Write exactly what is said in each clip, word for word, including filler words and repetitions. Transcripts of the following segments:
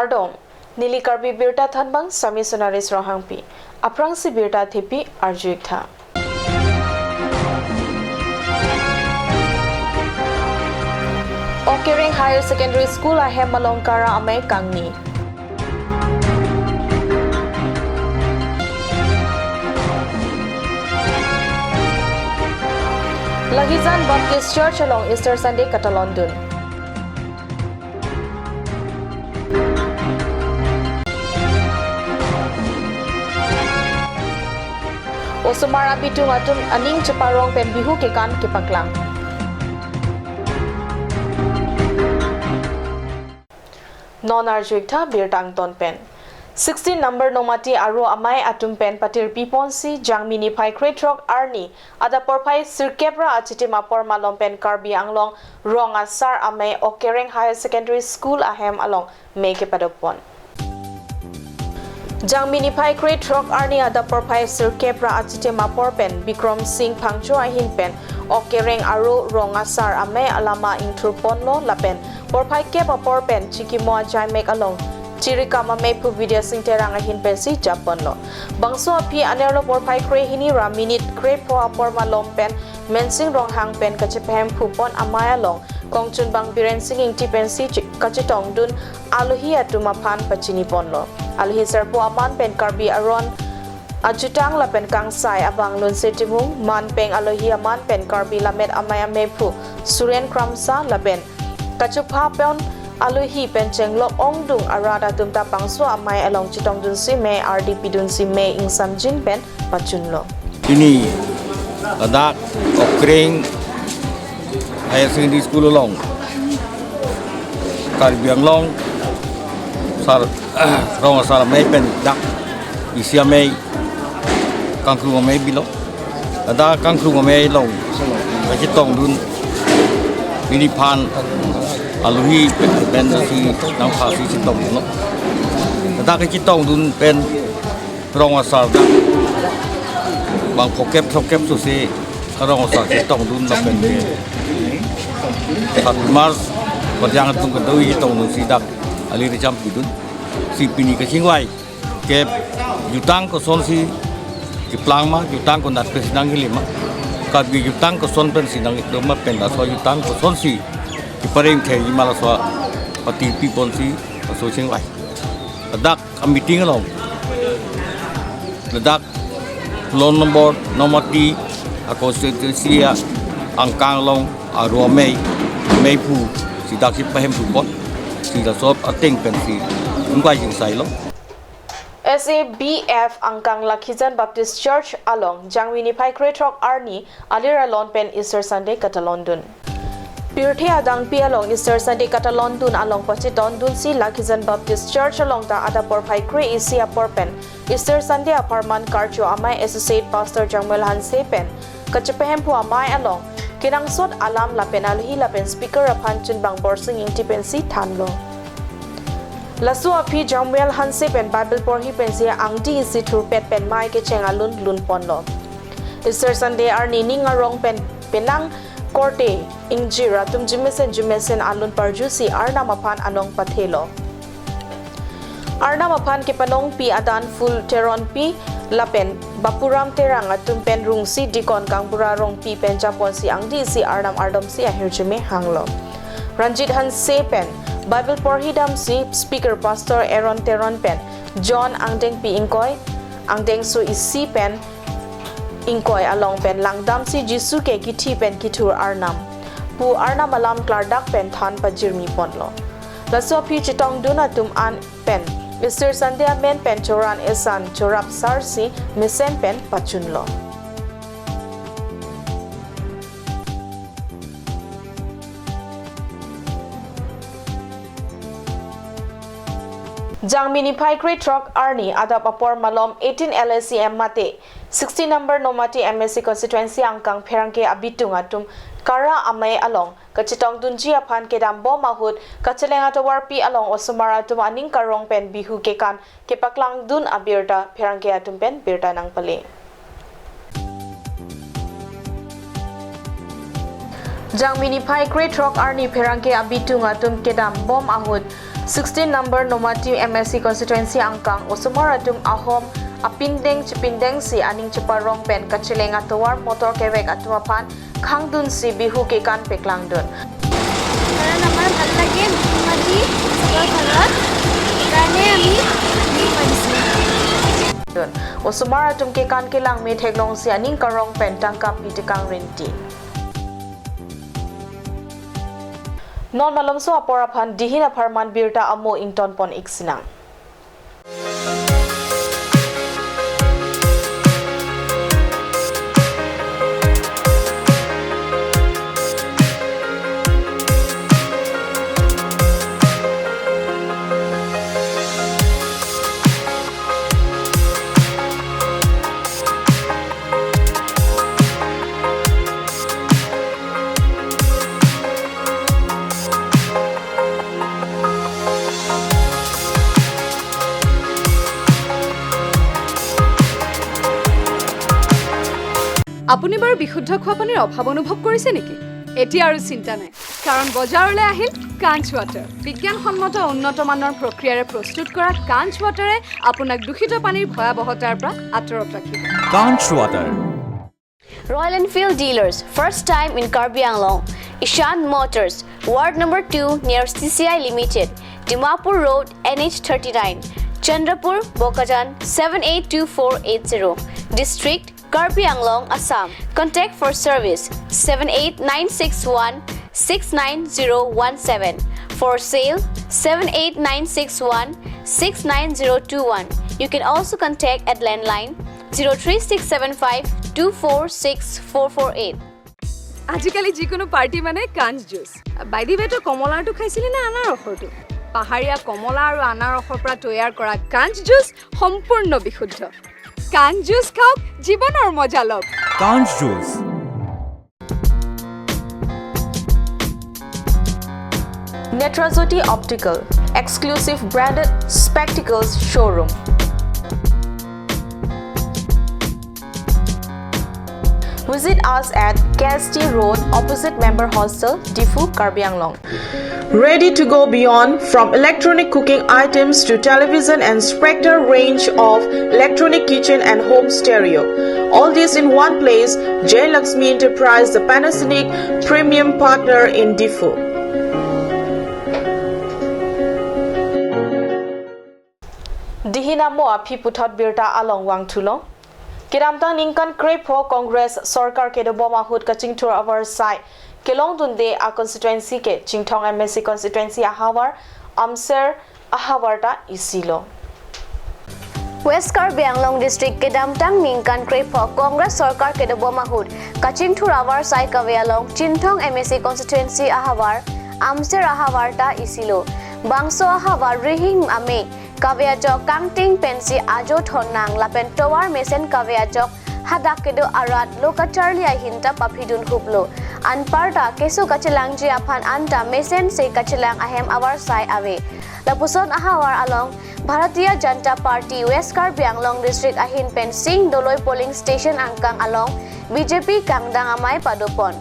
Kardom, neli Karbi Birta thanbang Sami Sonaris Ronghangpi. Aphrangsi birta thepi arju-ik tha. Okereng Higher Secondary School ahem along kara amei kangni. Lahijan Baptist Church along Easter Sunday katalondun. Osomar abitung atum aning cheparong pen Bihu kekan kepaklang. Non arju-ik tha birta angton pen. Sixteen number Nomati aro amei atum pen patirpiponsi Jangmi niphai krethrok arni adap porphai sirkep ra achitim apor malom pen Karbi Anglong rong asar amei Okereng Higher Secondary School ahem along mei kepadopon. Jangmi niphai krethrok arni adap porphai sirkep ra achitim apor pen Bikram Singh Phangcho ahin pen Okereng aro rong asar amei alama ingthurponlo lapen porphai kep apor pen chikimo ajaimek along chirikam ameiphu Bidya Singh Terang ahin pensi japponlo. Bangso aphi anerlo porphai krehini ra minute krepho apor malom pen Mensing Ronghang pen kachepahemphupon amei along kongchunbang Biren Singh Ingti pensi chi-, kachetongdun alohi atum aphan pachiniponlo. Alohi sarpo aman pen Karbi Aron ajutang lapen kangsai abang Lunse Timung, manpeng alohi aman pen Karbi Lammet Amei ameiphu Suren Kramsa lapen kachophapon alohi pen chenglok ongdung arat atum ta bangso amei along chetongdunsi mei ardi pidunsi mei ingsamjin pen pachunlo. Pini ladak Okereng Higher Secondary School along Karbi Anglong sar rong asar amei pen dak isi amei kangkrung amei bilo. Ladak kangkrung amei along kachetongdun neliphan alohi pen, pensi nangphasi chetongdunlo. Ladak kachetongdun pen rong asar dak bang phokep throkkep sose karong asar chetongdun lapen ke sat March pajang atum kedo-i chetongdunsi dak alir jam pidun. Si pini kachingvai ke jutang kosonsi keplang ma, jutang konat pensi nangkelim ma, Karbi jutang koson pensi nangkedo ma pen laso jutang kosonsi kepareng thekji ma laso patirpiponsi laso chingvai. Ladak a-meeting along ladak Lone Number Nomati a-constituency angkang along aro amei, ameiphu si dak chepahemphupon, si laso ateng pensi ingvai jingsailo. S A B F angkang Lahijan Baptist Church along Jangmi niphai krethrok arni alir alon pen Easter Sunday katalondun. Pirthe adangpi along Easter Sunday katalondun along pachetongdunsi Lahijan Baptist Church along ta adap porphai kre-isi apor pen Easter Sunday apharman karcho amei Associate Pastor Jangmuel Hanse pen kachepahemphu amei along kenangsot alam lapen alohi lapen speaker aphan chunbang Borsing Ingti pensi thanlo. Laso aphi Jangmuel Hanse pen Bible porhi pensi angdi isi thurpet pen mei kecheng alun lunponlo. Easter Sunday arni ning arong pen penang korte ingjir atum jimesen jimesen alun parjusi Arnam aphan anong pathelo. Arnam aphan kepanongpi adan Phul Teronpi lapen Bapuram Terang atum pen rungsi Deacon Kangbura Rongpi pen japonsi angdi isi Arnam ardomsi ahirjume hanglo. Ranjit Hanse pen Bible porhidamsi speaker Pastor Aaron Teron pen John Angdengpi ingkoi, angdengso isi pen ingkoi along pen langdamsi Jisu ke kithi pen kithur Arnam pu Arnam alam klardak pen than pajirmiponlo. Laso aphi chetongdun atum an pen Easter Sunday amen pen choran esan chorap sarsi mesen pen pachunlo. Jangmi niphai krethrok arni adap apor malom eighteen L A C M mate sixty number Nomati M A C constituency angkang pherangke abitung atum kara amei along kachetongdunji aphan kedambom ahut kacheleng atovarpi along osomar atum aning karong pen Bihu kekan kepaklangdun abirta pherangke atum pen birta nangpale. Jangmi niphai krethrok arni pherangke abitung atum kedambom ahut Sixteen number Nomati M A C constituency angkang osomar atum ahom apindeng chipindengsi aning cheparong pen kacheleng atovar motor kevek atum aphan khangdunsi Bihu kekan peklangdun. কাৰণ আমাৰ ভাল লাগে বিহু মাতি উৎসৱৰ ঘৰত, সেইকাৰণে আমি বিহু মাতিছোঁ। Osomar atum kekan kelang me theklongsi aning karong pen tangka pi tekang rinti. Non malomso apor aphan dihin apharman birta amo ingtonpon iksinang. আপুনি বাৰু বিশুদ্ধ খোৱা পানীৰ অভাৱ অনুভৱ কৰিছে নেকি? এতিয়া আৰু চিন্তা নাই, কাৰণ বজাৰলৈ আহিল কাঞ্চ ৱাটাৰ। বিজ্ঞানসন্মত উন্নত মানৰ প্ৰক্ৰিয়াৰে প্ৰস্তুত কৰা কাঞ্চ ৱাটাৰে আপোনাক দূষিত পানীৰ ভয়াৱহতাৰ পৰা আঁতৰত ৰাখিব। Kanch Water. Royal Enfield dealers, first time in Karbi Anglong. Ishan Motors, Ward number two near C C I Limited, Dimapur Road, N H thirty-nine, Chandrapur, Bokajan, seven eight two four eight zero. District, Karbi Anglong, Assam. Contact for service, seven eight nine six one six nine zero one seven. For sale, seven eight nine six one six nine zero two one. You can also contact at landline zero three six seven five two four six four four eight. আজিকালি যিকোনো পাৰ্টি মানে কাঞ্চ juice. By the way, তই কমলাৰটো খাইছিলি নে আনাৰসৰটো? পাহাৰীয়া কমলা আৰু আনাৰসৰ পৰা তৈয়াৰ কৰা কাঞ্চ জুচ সম্পূৰ্ণ বিশুদ্ধ। কাঞ্চ জুচ খাওক, জীৱনৰ মজা লওক। Kanch Juice. Netrajyoti Optical, exclusive branded spectacles showroom. Visit us at K S T Road, opposite Member Hostel, Diphu, Karbi Anglong. Ready to go beyond, from electronic cooking items to television and Spectre range of electronic kitchen and home stereo. All this in one place, Jayalakshmi Enterprise, the Panasonic premium partner in Diphu. Dihin amo aphi puthot birta along vangthulo. Kedamtang ningkan krepho Congress sorkar kedobom ahut kachingthur avarsai kelongdunde a constituency ke Chinthong M A C constituency ahavar Amser ahavar ta isilo. West Karbi Anglong District kedamtang ningkan krepho Congress sorkar kedobom ahut kachingthur avarsai kave along Chinthong M A C constituency ahavar Amser ahavar ta isilo. Bangso ahavar rihing ame kave ajok kangting pensi ajo thonnang lapen tovar mesen kave ajok hadak kedo arat lo kacharli ahin ta paphidun huplo. Anparta keso kachelangji aphan anta mesensi kachelang ahem avarsai ave. Lapuson ahavar along Bharatiya Janata Party West Karbi Anglong District ahin pen Singh Doloi polling station angkang along B J P kangdang amei padopon.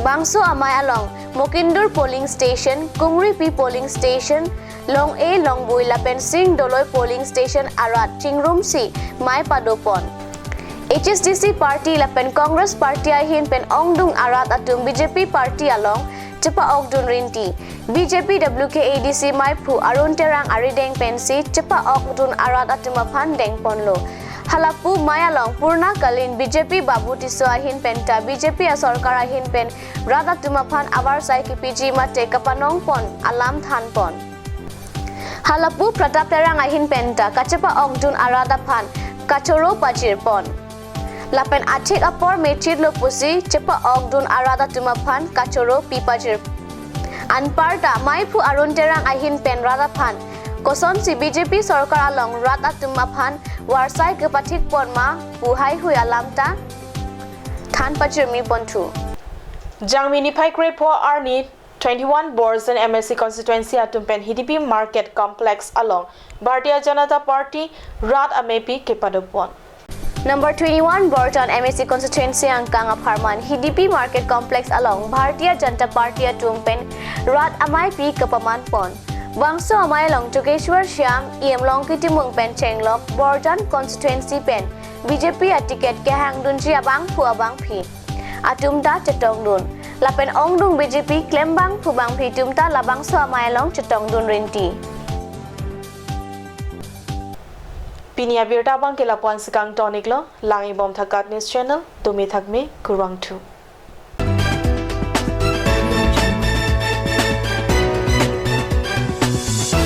Bangso amei along Mokindur polling station, Kungripi polling station, Long A Longbui lapen Singh Doloi polling station arat chingrumsi mei padopon. H S D C party lapen Congress party ahin pen ongdung arat atum B J P party along chepa-okdun rinti. B J P W K A D C meiphu Arun Terang arideng pensi chepa-okdun arat atum aphan dengponlo. Halapu mei along purna kalin B J P Babu Tisso ahin penta B J P asorkar ahin pen rat atum aphan avarsai kepiji mate kapanongpon alam thanpon. Halapu Pratap Terang ahin penta kachepa-okdun arat aphan kachoro pajirpon. Lapen achik apor mechitlo pusi chepa-okdun arat atum aphan kachoro pipajir. Anparta meiphu Arun Terang ahin pen rat aphan kosonsi B J P sorkar along rat atum aphan varsai kepathikpon ma pu haihui alam ta than pajirmi ponthu. Jangmi niphai krepho arni twenty-one Borjan M A C constituency atum pen Hidipi Market Complex along Bharatiya Janata Party rat amepi kepadopon. Number twenty-one Borjan M A C constituency angkang apharman Hidipi Market Complex along Bharatiya Janata Party atum pen rat ameipi kepamanpon. Bangso amei along Jogeshwar Shyam, E M Longki Timung pen chenglok Borjan constituency pen B J P aticket kehangdunji abangphu abangphi atum ta chetongdun. Lapen ongdung B J P klem bangphu bangphi atum ta labangso amei along chetongdun rinti. Pini abirta abangke lapu-an si kangton-iklo, lang-ibom tha KAT News Channel, tumi thakme, kurvangthu.